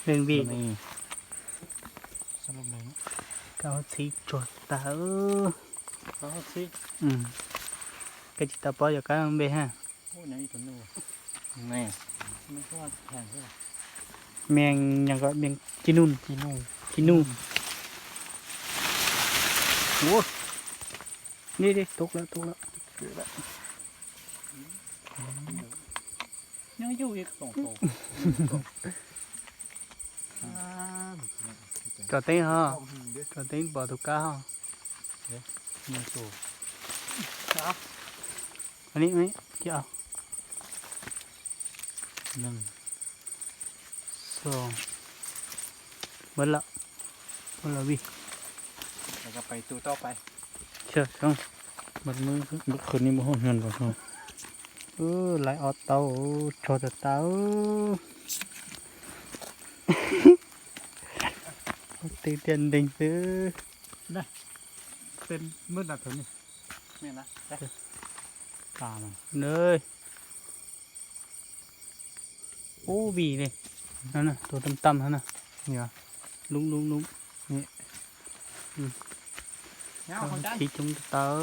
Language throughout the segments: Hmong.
Leej vij, kab txhib tsuag tas. Kab tsis tau paub yog kab npe ha. Mees, mees ci nuj, ci nuj. Ua, ni, ni, tuaj lawm, tuaj lawm. Tso teeb ho, tso teeb pom tus kab ho. Muab lawm, muab lawm vij. Lawv khwv ni mus hauj hnyuj los. Lawv ob tau tso tas tas. Tej tiaj nteeg xwb. Ub, vij li. Tus tam tam no na. Lub lub lub. Txhib coob tas.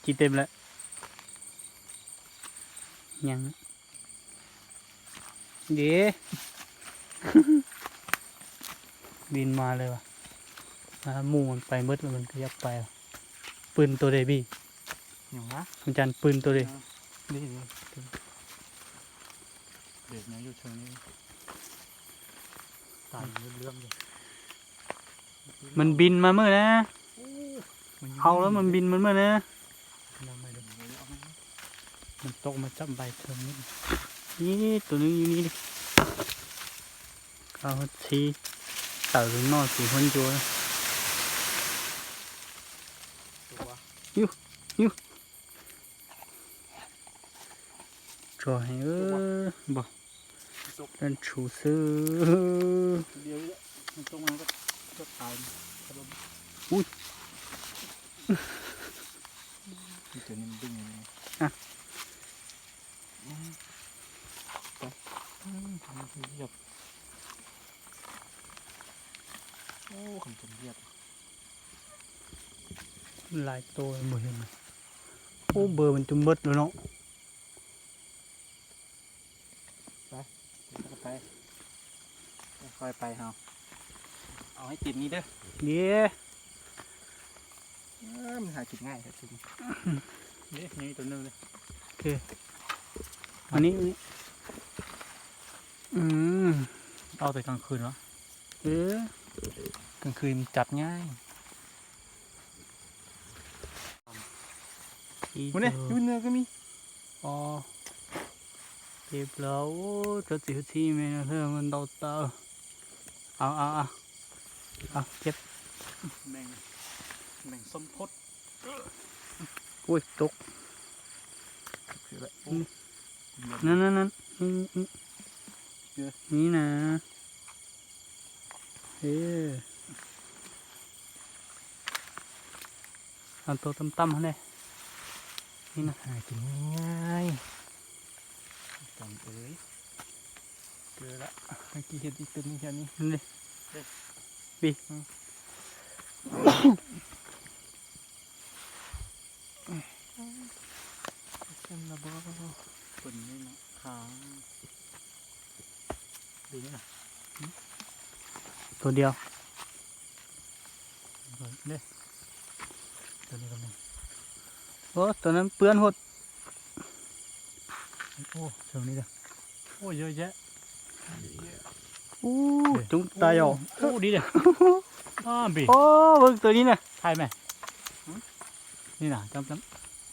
Ci tem lawm. Nyees. Dib. Vij mas li as. Mus pais npawb lawm, yog pais. Pw tuaj deb vij. Cas pw tuaj deb. Mas npin mas maj na. Hau lawm mas npin mas maj na. Ib tug nws yog ni. Kab txhib tawm noj txiv huab ncua. Yus, yus. Tso heev, npog, dab ntshuv xwb. Ui. Lais tua mus, ub, npawg mas cov npawg lawm no. Ni, ni, tau từ kàng khư nữa. Kàng khư chặt ngay. Cov txiv huab txhib me no ntau tawv. Au, au, au. Au, kiab. Ui, tub. Na, na, na. Ni na. Tua tam tam ne. Ni na. Bi. Tua diav. Tua no pwb huaj. Ub, coob tas yom. Ub, vwm tua ni na.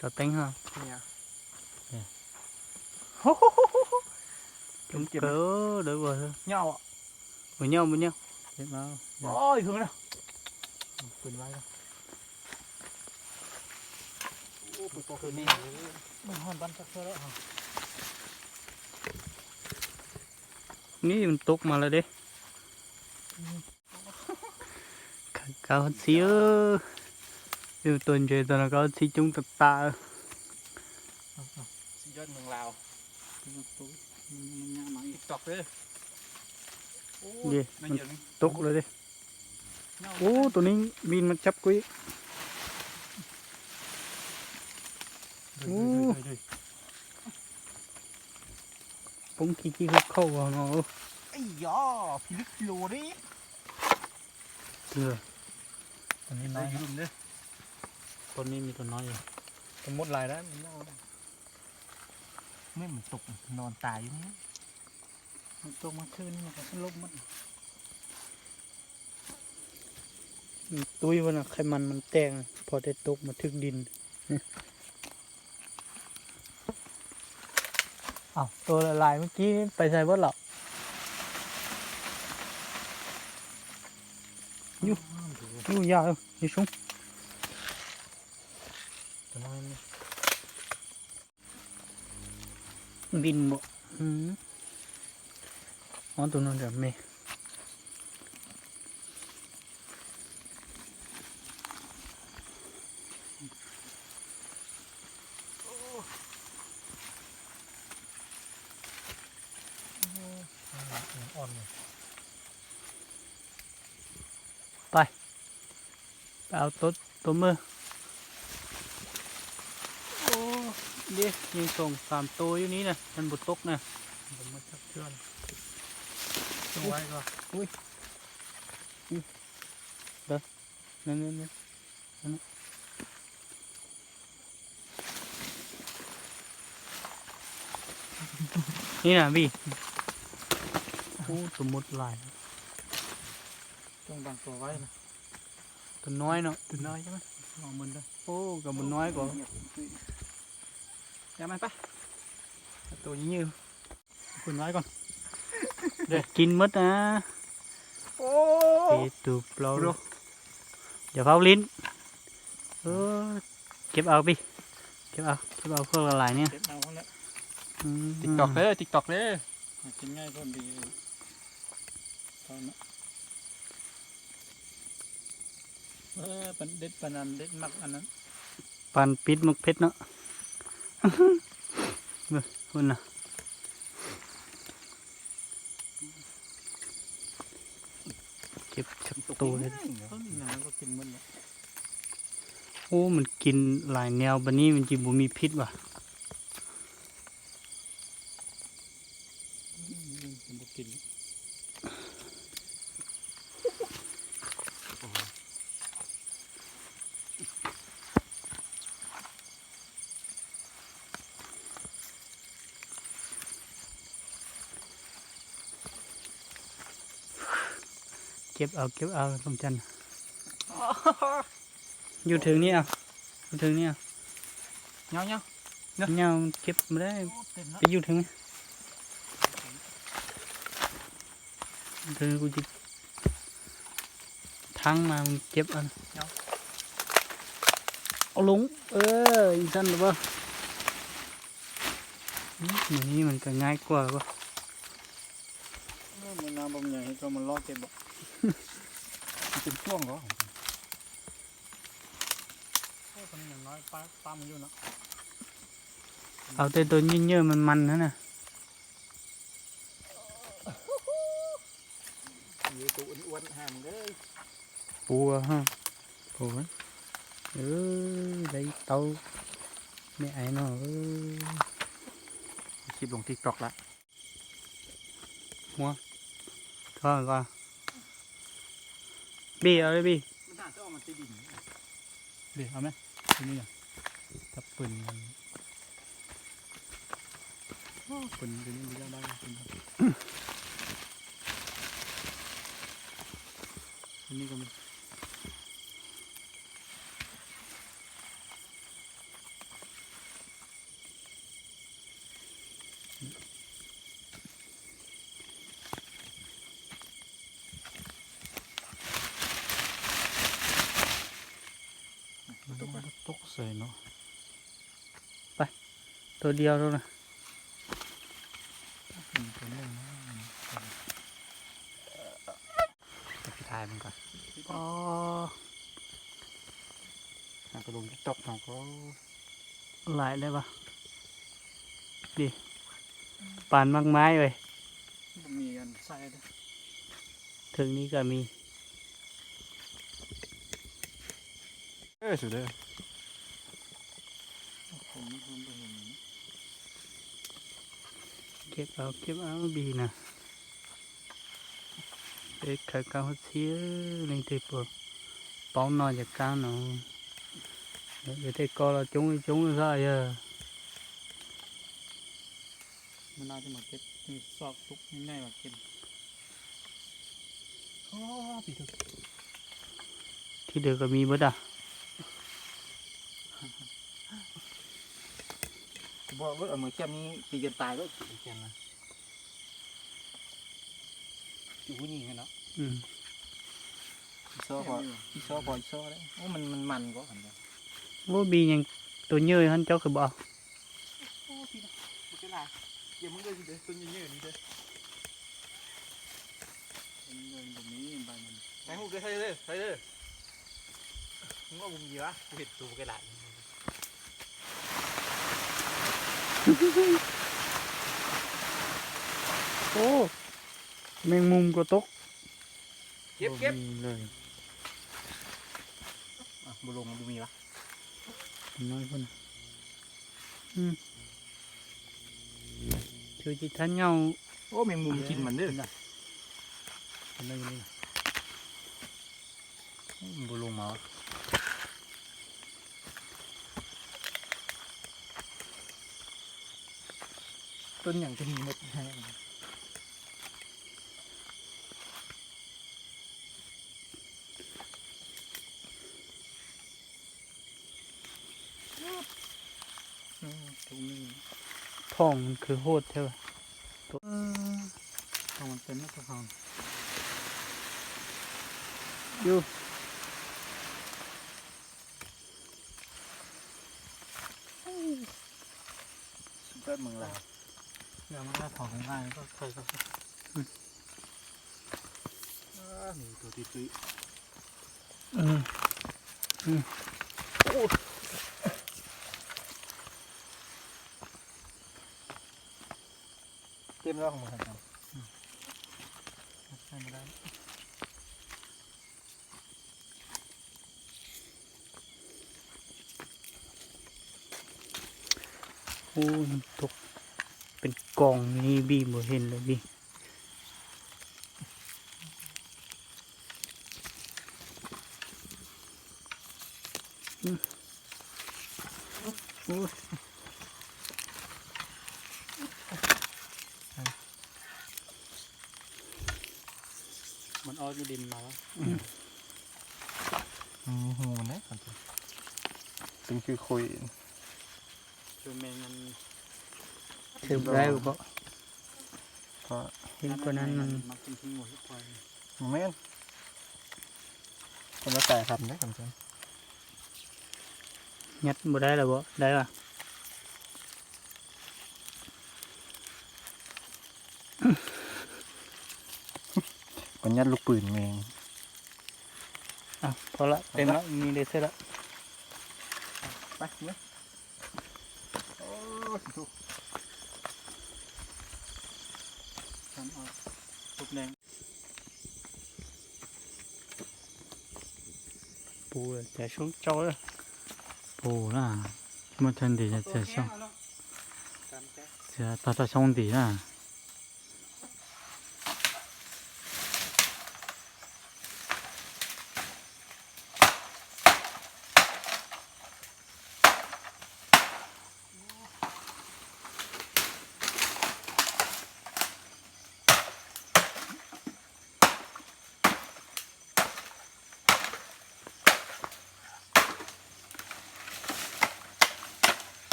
Cov teeb ho. Coob kawg, dawb vog. Mus nyob, mus nyob. Neb yus tub mas lawm deb. Kav txhib, yus tuaj ntses tau no kav txhib coob tas tas. Tub lawm deb. Ub, tus neb vij mas tsab kuv. Ub, poob khi khi khauj khauj no. Tus neb, tus neb, tus no, tus mut lais na. Mej mus tus no tas. Tus mas thwj no, tus mas thwj din. Tus lais mus kib pais xais vab lawm. Nyuj yaj, nyuj soob. Vij npaum. Ob tug no nram me. Pais, pais au tua maj. Deb, yeej tsoom xam tua yub nib na, npus tub na. Nib na Vij. Ub, tus mut lais. Tus nuav no. Ub, koj mus nuav ko. Kib maj na. Ib tug plaub. Yog faub lin. Keb au pig. Keb au, keb au phauj lais ne. TikTok le, TikTok le. Pan pib maj phet no. Keb tshaj tus. Ub, mas kib lais nyav pab nib mas kib puas muaj phij vas. Keb au, keb au, tub canh. Yug thwv ni, yug thwv ni. Nyob, keb mas, peb yug thwv ni. Kuv thaab mas keb. Au loo, ib xab lawm. Nws mas kawg nyaib kuaj lawm. Au tej tug nyuaj nyuaj mas mas na. Puas, puas, lawv ib tau me aiv no. Cib loo TikTok lawm. Muab, tso ko. Pij, pij. Pij, au me. Tab pwm, pwm, pwm. Tub xwm no. Tua diav rau na. Ov, laim lawm as. Di, pan maj maib ua. Thwm ni kom mis. Kiab au kiab au bi na. Peb khawv koob hauv txhib, leej twg puas paub noj cov kaab no. Yog tej ko los coob coob xwb yog. Thib dawg kom mis npaum tas. Ub, bi nyeeg tus nyuj hab cov kws npam. Ub, mej mus ko tub. Tsis thab nyauj. Ub, mej mus kin mas na. Npau loo mas. Tuaj nyeem kag ni. Thooj khwv huaj thiab. Yus. Ub, tuaj peb koom li bi npaum heev lawm li. Hu ne, tính cái khối. Thử đây của cậu. Có. Thế con ăn. Mệt. Con nó cài hẳn đấy, còn chứ. Nhặt vào đây là bộ, đây à? Còn nhát lụcปืน mèo. À, thôi lạ, tên nó mình để xếp lạ. Bác nhé. Ơ, thằng Thu. Thằng, ờ, chụp đèn. Pus txiav xyoob tsau. Pus na, muaj txog ntim txiav xyoob, txiav tag txog xyoob ntim na.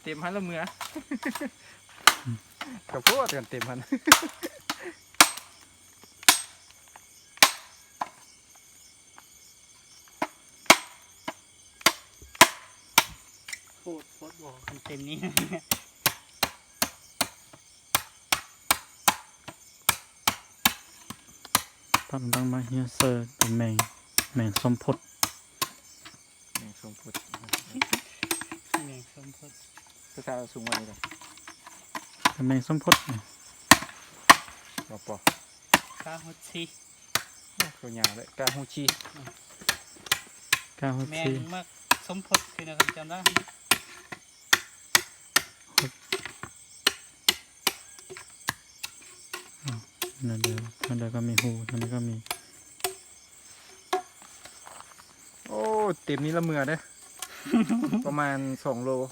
Tes hab lub mws. Koj puab tes hab. Tab ntawd mas yog xaws tus mees, mees xoo phot. Tus mees xoo phot. Kab hub txhib. Kab hub txhib. Thaj ntawd koj me hu, thaj ntawd koj me. Tes ni lab mws dab, pas mas xoom lus.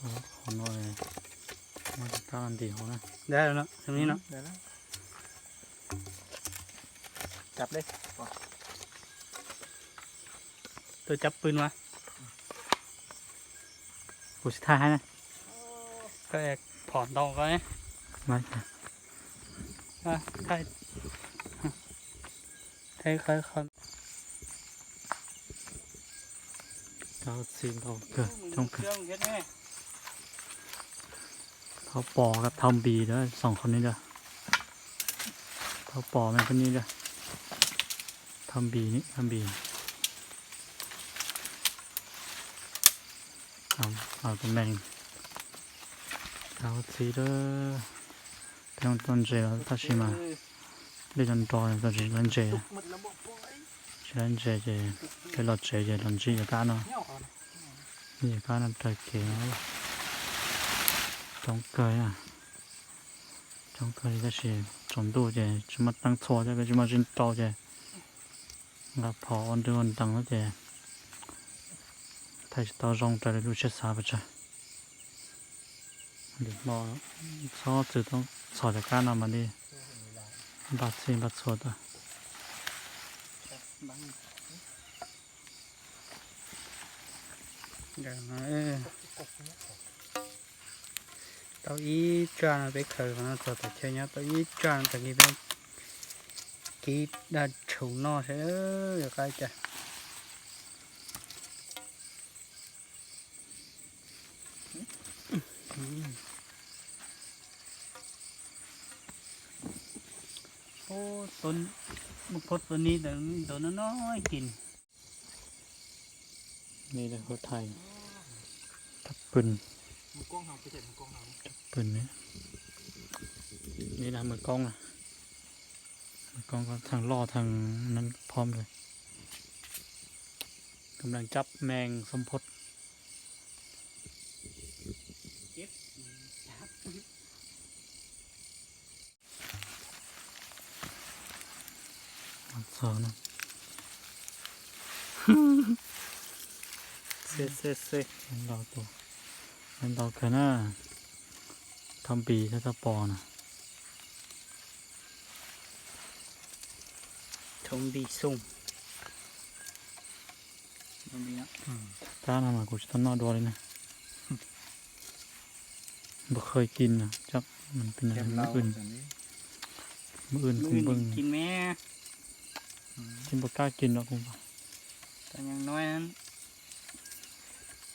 Qhov no muab tab nti hauv na. Tuaj cab pw no. Kuv tsis thaij hab na. Koj phom ntau ko. Thaij, thaij qhov, qhov. Kab txhib ntau kawg, coob kawg. Thaub pos, thaub npis, xoom qhov ni lawm. Thaub pos me qhov ni lawm. Thaub npis ni, thaub npis. Tus mees, kab txhib lawm. Peb tau ntses los tab sis mas dej cov nro tau tsis lawv ntses. Tsis lawv ntses ces peb los tsev ces los ntsib cov kab no. Ntsib cov kab no raws kev. Coob kawg, coob kawg tab sis tsaus ntuj ces tsis muaj teeb txhua thiab peb tsis muaj zib rau ces nqa phom ua nrwg ua nrees ces thaij tsis tau zoo raws li lub siab xav pes tsawg. Lim hmo txhob txwm txhom cov kab no mam li npaj txhij npaj txhua tau. Tau ib tsaj no peb khaws qhov no txog tom chaw nyob, tau ib tsaj no tag kis peb kib daj rhuv noj seb yuav qab cas. Ub, pob tuab nib ntawd noj noj kis. Neb lawv hu thaiv thaj pw, thaj pw ne. Neb lawv hu mws koob, mws koob ko theej loj theej neeb phob lawm. Kam leej cab mees xoo phot. Txog na. Xeb xeb xeb, ntau tus, ntau kawg na. Thab npis thiab thab pos na. Thab npis xoo. Kab no mas kuv tsis tau noj dua li na. Npawg Khawj kis no, npawg Khawj kis npawg, tsis npawg Kab kis no kuv.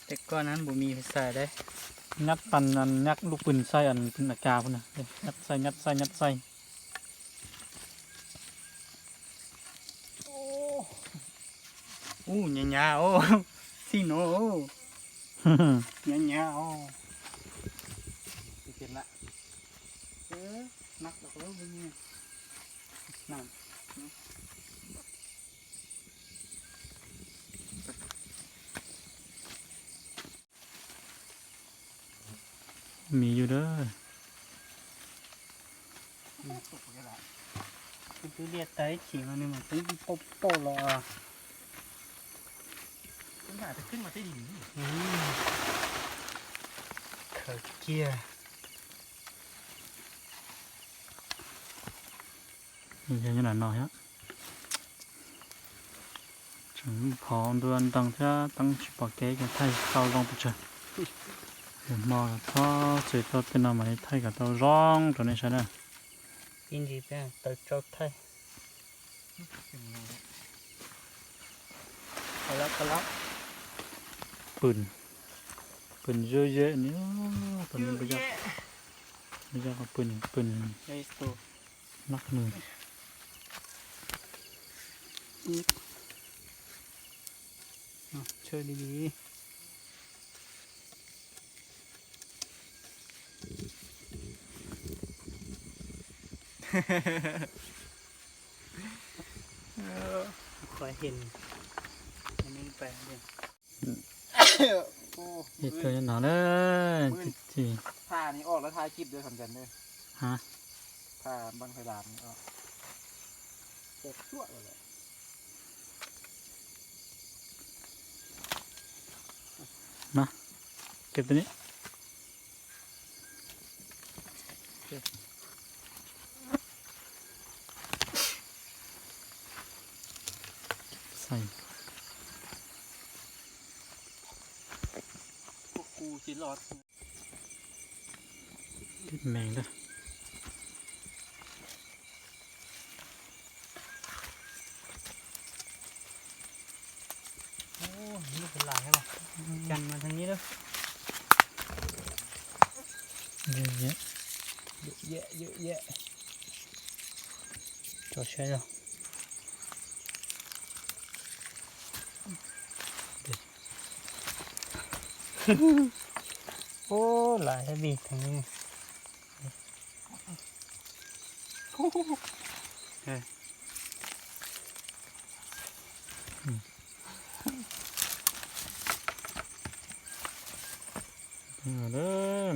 Tej koj na npus mis xais dab. Nyab tas nyab lub pw xaij, pw a kas pw na, nyab xaij nyab xaij nyab xaij. Ub, nyav nyav os, txij no, nyav nyav os. Mis yus dab. Kuv twb liaj tag ib chim no nws mas kuv pauj pauj los. Khaws kiag. Yog nyob ntawm no thiab. Tseem phov ntua ntees thiab teeb tsis pom kev ces thaij tsis tau zoo pes tsawg. Hmo txhob txwm tau tej no mam li thaij kom tau zoo rau nej saib na. Ib ntsis peb tawm tsau thaij. Pw, pw zuj zus ni, pw zuj zus, pw, pw noj mws. Tswj li li. Qhov hev, hev tuaj nyob no na. Tsis, tsis, ผ้านี่ออกแล้วถ่ายคลิปด้วยสำคัญเลย ฮะ ผ้าบั้งไฟหลามนี่ออก มา เก็บตัวนี้ ใส่ พวกกูสิรอด เก็บแมงเด้อ โอ้ นี่เป็นหลายใช่ป่ะ กันมาทางนี้เด้อ เยอะแยะ เยอะแยะ เยอะแยะ จอดใช้เหรอ โอ้ หลายแท้บีทางนี้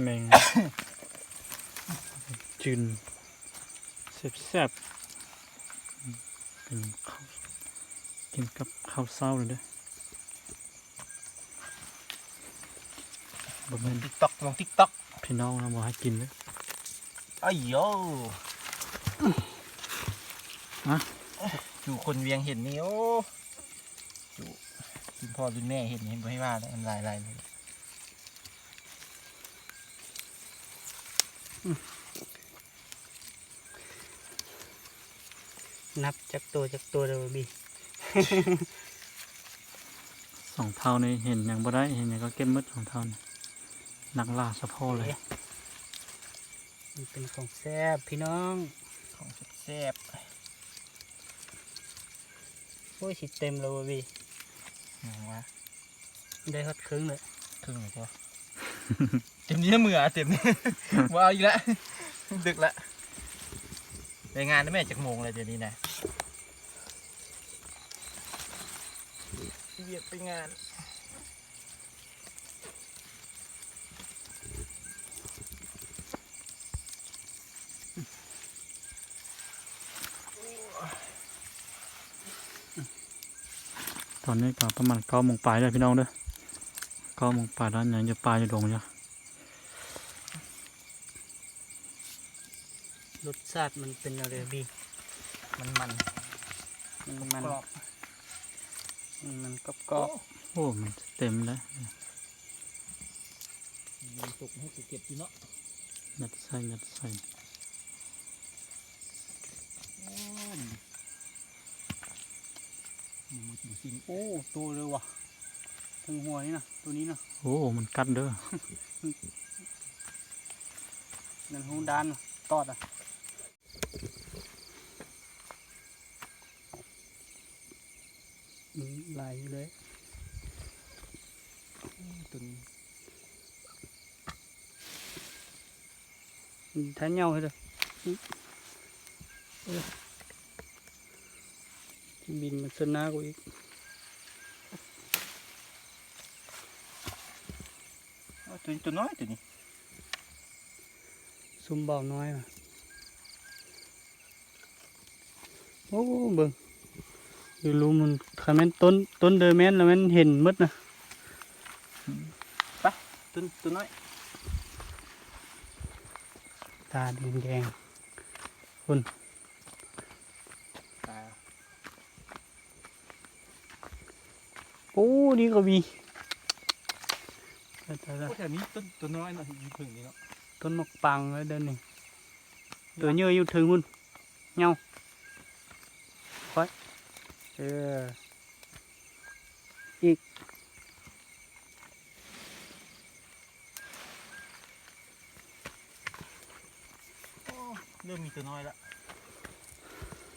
Meng, จืน แซ่บๆ เป็นข้าว กินกับข้าวเช้าเลยเด้อ บ่แม่น TikTok ลง TikTok พี่น้องนะบ่ให้กินเด้อ อ้ายโย ฮะ สู่คนเวียงเห็นนี่ โอ้ สู่รุ่นพ่อรุ่นแม่เห็นนี่บ่ให้ว่าแล้ว มันหลายๆเลย นับจักตัวจักตัวเด้อบี สองเฒ่านี่เห็นหยังบ่ได้ เห็นหยังก็เก็บหมด สองเฒ่านี่ นักล่าเฉพาะเลย มันเป็นของแซ่บพี่น้อง ของแซ่บๆ โอ้ย สิเต็มแล้วบ่บี หยังวะ ได้ฮอดครึ่งเลย ครึ่งเลยปะ เต็มนี้เมื่อเต็มนี้ บ่เอาอีกแล้ว ดึกแล้ว ไปงานนะแม่ จักโมงเลยเดี๋ยวนี้นะ เบียดไปงาน ตอนนี้ก็ประมาณเก้าโมงปลายแล้วพี่น้องเด้อ เก้าโมงปลายแล้ว ยังอยู่ป่าอยู่ดงอยู่ รสชาติมันเป็นอะไรบี มันมัน มันมัน กรอบ มันมันกรอบๆ โอ้ มันเต็มแล้ว มันสุกให้กูเก็บกินเนาะ ยัดใส่ ยัดใส่ โอ้ มันมากินซิง โอ้ โตเลยว่ะ ทั้งหัวนี่นะ ตัวนี้นะ โอ้ มันกัดเด้อ นั่นห้องด้านน่ะ ตอดอ่ะ อืม หลายอยู่เลย ตัวนี้ มันท้ายเหย้าให้เลย เออ บินมาชนหน้ากูอีก โอ้ ตัวนี้ตัวน้อยตัวนี้ ซุ่มเบาน้อยว่ะ โอ้ เบิ่ง อยู่รูมัน คันแม่นต้น ต้นเดอแม่นแล้วแม่นเห็นหมดนะ ไป ตัว ตัวน้อย ตาแดงๆ พุ่น ตาย โอ้ นี่ก็มี โอ้ แถวนี้ต้นตัวน้อยเนาะ อยู่เทิงนี้เนาะ ต้นหมากปังแล้วเดินนี่ ตัวเยอะอยู่เทิงพุ่น เหย้า ค่อย เออ Ib, ริ่มมีตัวน้อยละ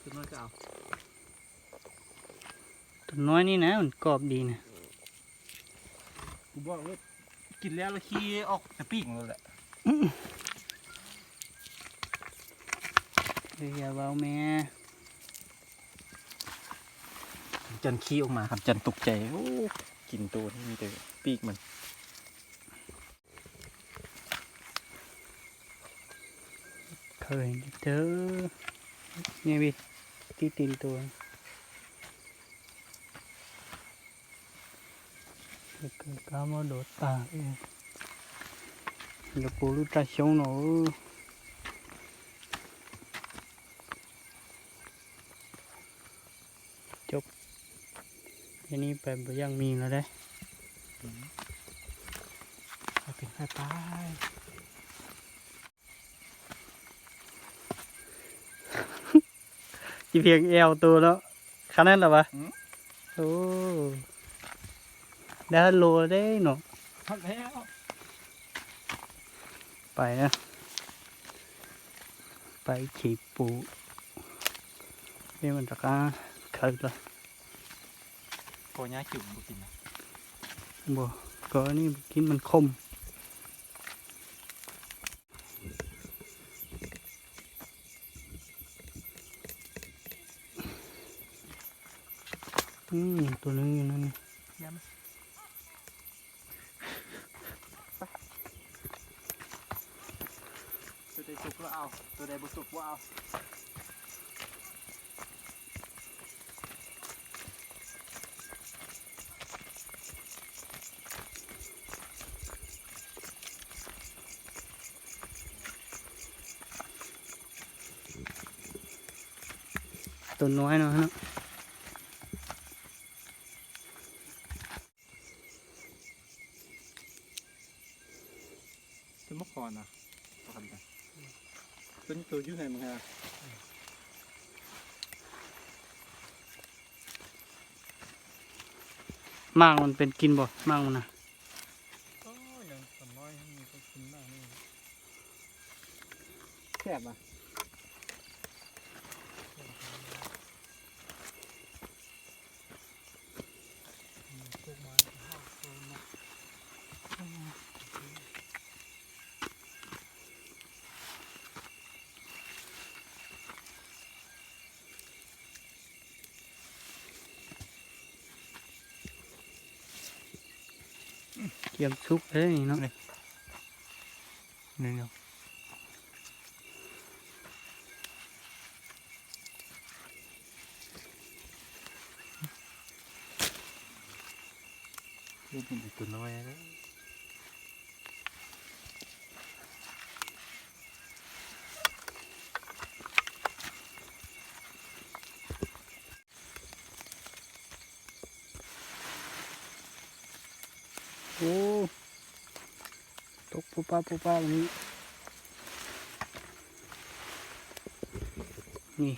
ตัวน้อยก็เอา Tus no ni na, koj di na. Kuvบอกเลย กินแล้วแล้วขี้ออกแต่ปีกเลยแหละ Yog vau me. Chan khi ông mà hàm chan tục chảy. Ú, kin tu ni từ pik mình. Khơi tớ. Nghe bi. Tí tin tu. Cá mó đổ tà. Lawv puv lub raj xyoob no. Cov, yog ni pais npus yaj mis no dab. Ci phiag eo tus no, qhab nab los as. Dab lua deb no. Pais na, pais chim pum, peb mam rov qab khawb dlawg. Npua, koj ni kib mas khom. Tus nws no. Tus nuav no. Maaj ua pes kib npaum maaj ua na. Kiag txhub thiab no. Ub, tub pub pab pub pab li ni.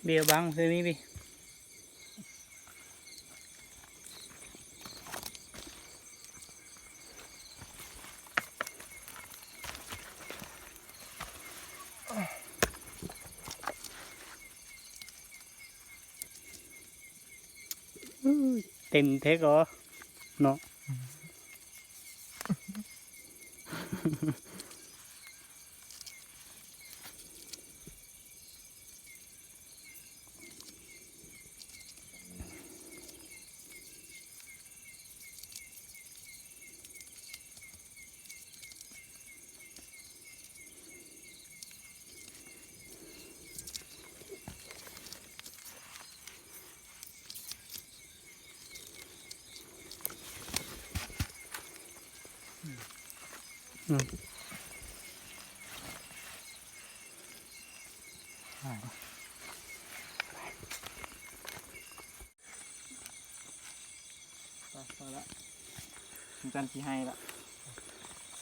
Bi ua baab xwb mi bi. Tes thiab os. no.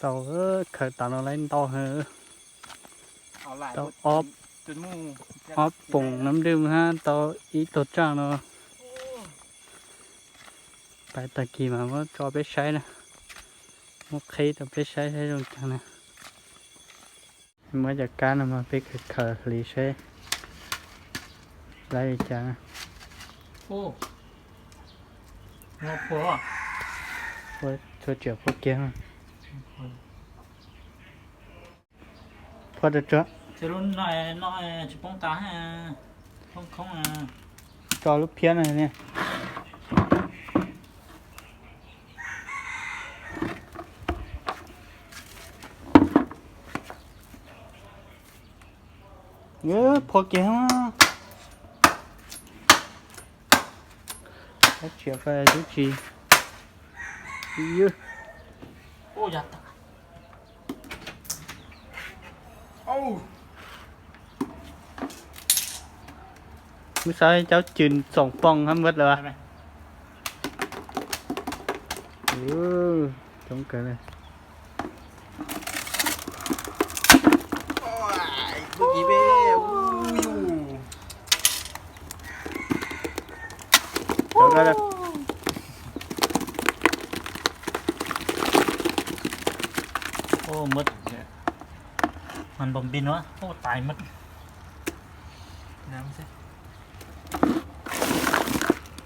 Tau, khaws tas no lawm ntau heev. Tau ob, ob poom nab nrwj hab tau ib tug tsaj no. Pais tag kis mas muab tso peb saib na, muab qhib rau peb saib saib zoo caag na. Muab cov kab no mas peb khaws khaws hliv saib lawv li cas. Txhua tsav phua kiag. Phua tsuag tsuag. Tso lub phiab no. Phua kiag. Tsis, wb xav cov cws txoom poo hab npawb lawm. Coob kawg li. Mawb, mas npau npis no, tais mawb.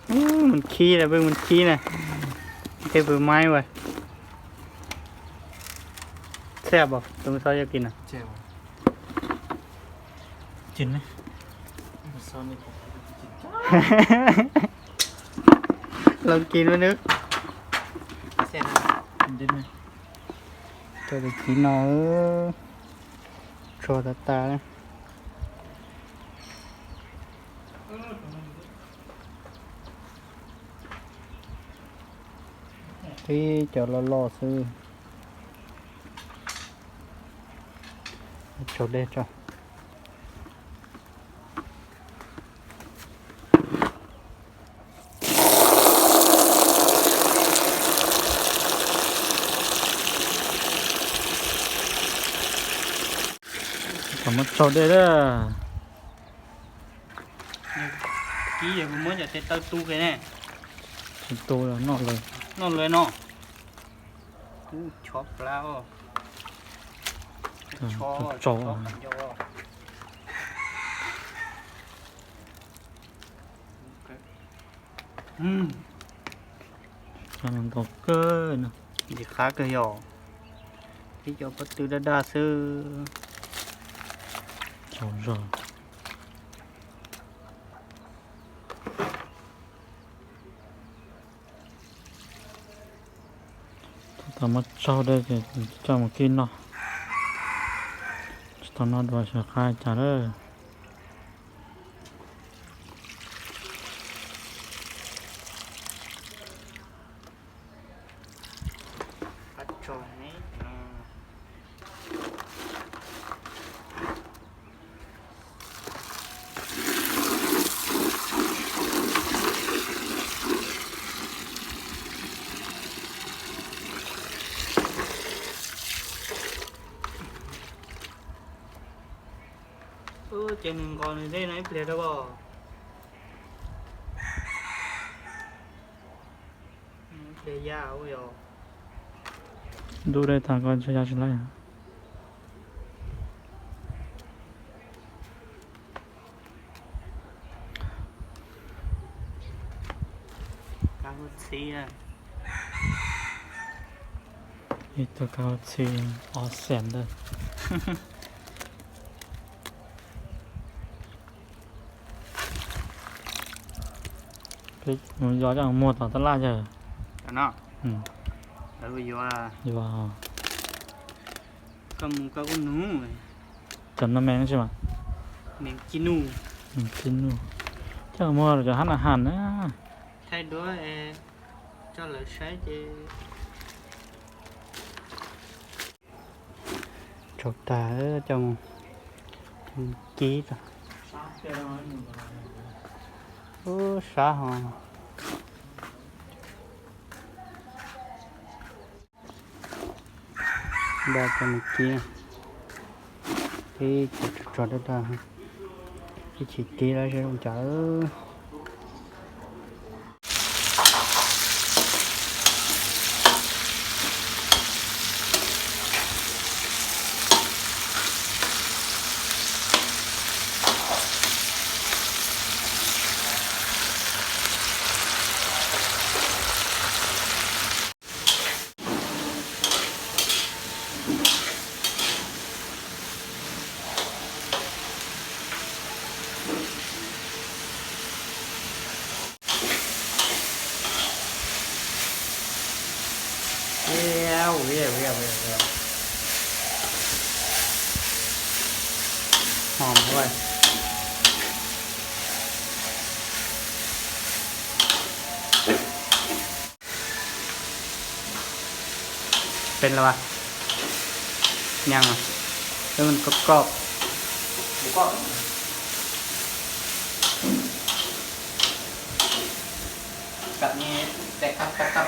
Mus khib na, peb mus khib na. Tej pw maib ua. Txhia pom tus xav yog kis na. Loo kis no nab. Tau tus kis no, tso tas tas. Tib cov loj loj xwb. Tsaus dej tso. Kom muab tsaus dej lawm. Kib yog kuv muab cov tes taw tu kiag ne. Tsis tu, noj lawm. Noj lawm no. Ub, chob plab os. Chob, chob qhov ncauj. Ntau kawg no. Ntxim qab kawg yog. Ib cov pob tw daj daj xwb. Tsaus zog. Thaum muab tsaus dej ces coj mus kib noj. Tsis tau noj dua xyov qab cas lawm. Ces nws nqos nws dej no ib pliag rau as. Ib pliag ya ua yog. Ntub dej tag koj ntshe ya tsis laib. Kab txhib na. Ib tug kab txhij ob xees ntawd. Mus yos coj muag tom tab laj yawg. Yuav, cov no meej tsi mas, meej tsi nuj, coj muag rau cov hab na has na. Thaij duab, coj lawv saib ces tsaus tag coj mus kib tso. Ub, sab hos. Npaj coj mus kib, kib tsuag tsuag tsuag dawb dawb, ib chim kib lawm seb zoo cas. Peb los, nyeem, peb mus koj koj. Kab ni, peb kab kab kab.